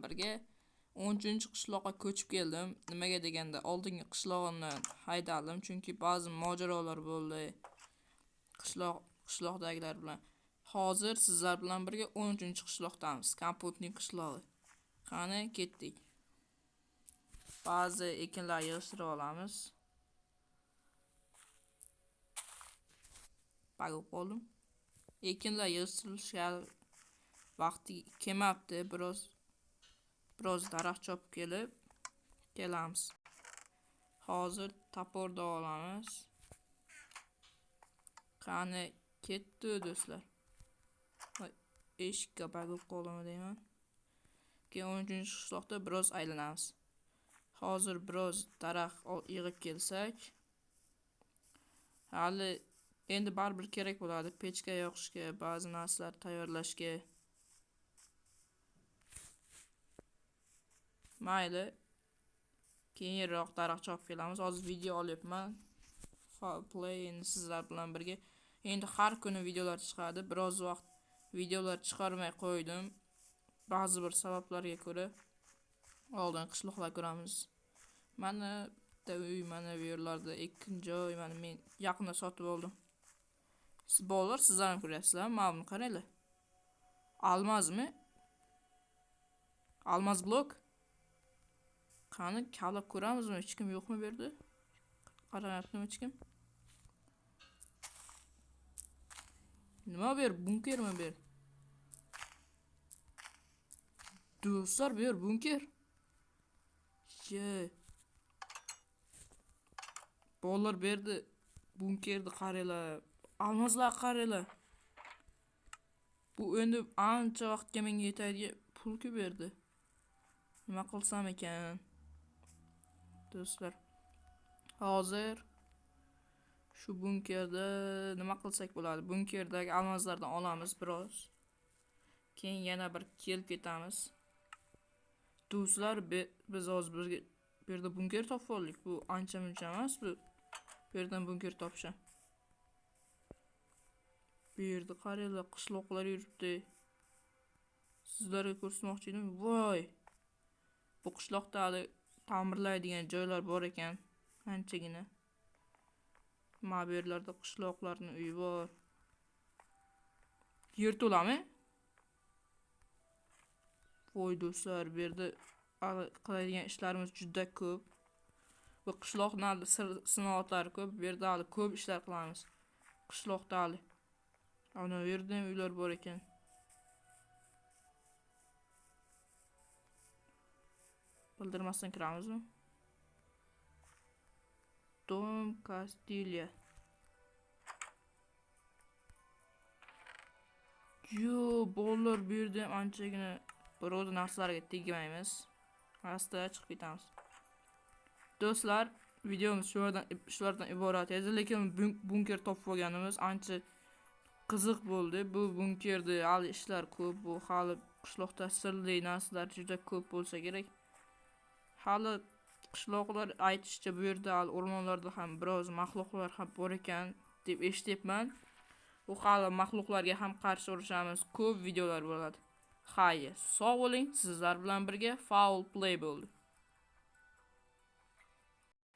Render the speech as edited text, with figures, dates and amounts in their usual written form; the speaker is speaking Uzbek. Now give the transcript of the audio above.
Birga 13-qishloqqa ko'chib keldim. Nimaga deganda oldingi qishlog'imdan haydaldim, chunki ba'zi mojarolar bo'ldi qishloqdagilar bilan. Hozir sizlar bilan birga 13-qishloqdamiz. Kompotning qishlog'i. Qani ketdik. Ba'zi ekinlar yig'ishtirib olamiz. Bag'ib qoldim. Ekinlar yig'ishtirilishga vaqti kelmabdi, biroz daraxt chopib kelib kelamiz. Hozir toporda olamiz. Qani ketdi do'stlar. Voy, eshikka bag'ib qoldimi deyman. Keyin 13-qishloqda biroz aylanamiz. Hozir biroz daraxt yig'ib kelsak, hali endi baribir kerak bo'ladi pechka yoqishga, ba'zi narsalar tayyorlashga. Mayli, keyinroq daraxt chopib kelamiz. Hozir video olyapman. Play endi sizlar bilan birga. Endi har kuni videolar chiqadi. Biroz vaqt videolar chiqarmay qo'ydim. Ba'zi bir sabablarga ko'ra. Oldin qishloqlar ko'ramiz. Mana bitta uy, mana bu yerlarda ikkinchi joy, mana men yaqinda sotib oldim. Siz bolalar, sizlar ham ko'ryapsizlar, mana buni qaranglar. Almazmi? Almaz blok. Qani kavlab ko'ramizmi? Hech kim yo'qmi bu yerda? Qaramayaptimi hech kim? Nima bu yer? Bunkermi bu yer? Do'stlar, bu yer bunker. Ye. Bolalar bu yerda bunkerni qaranglar. Almazlar qaranglar. Bu endi ancha vaqtga menga yetadigan pul-ku bu yerda. Nima qilsam ekan? Do'stlar, hozir shu bunkerda nima qilsak bo'ladi? Bunkerdagi almazlardan olamiz biroz. Keyin yana bir kelib ketamiz. Do'stlar, biz hozir bu yerda bunker topib oldik. Bu ancha muncha emas, bu. Bu yerdan bunker topisham. Bu yerda qaranglar, qishloqlar yuribdi. Sizlarga ko'rsatmoqchi edim. Voy! Bu qishloqda hali ta'mirlaydigan joylar bor ekan, anchagina. Mana bu yerlarda qishloqlarning uyi bor. Yer to'lami? Voy do'stlar, bu yerda hali qiladigan ishlarimiz juda ko'p. Bu qishloqning hali sinoatlari ko'p. Bu yerda hali ko'p ishlar qilamiz. Qishloqda hali. Ana bu yerda ham uylar bor ekan. Bildirmasdan kiramizmi? Dom Castilla. Yo, bolalar, bu yerda ham anchagina birovni narsalariga tegmaymiz. Asta chiqib ketamiz. Do'stlar, videomiz shulardan iborat edi, lekin bunker topib olganimiz ancha qiziq bo'ldi. Bu bunkerda hali ishlar ko'p, bu hali qishloqda sirli narsalar juda ko'p bo'lsa kerak. Hali qishloqlar aytishicha bu yerda hali o'rmonlarda ham biroz maxluqlar ham bor ekan deb eshityapman. U hali maxluqlarga ham qarshi urushamiz. Ko'p videolar bo'ladi. Xayr, sog' bo'ling. Sizlar bilan birga Foul Play bo'ldi.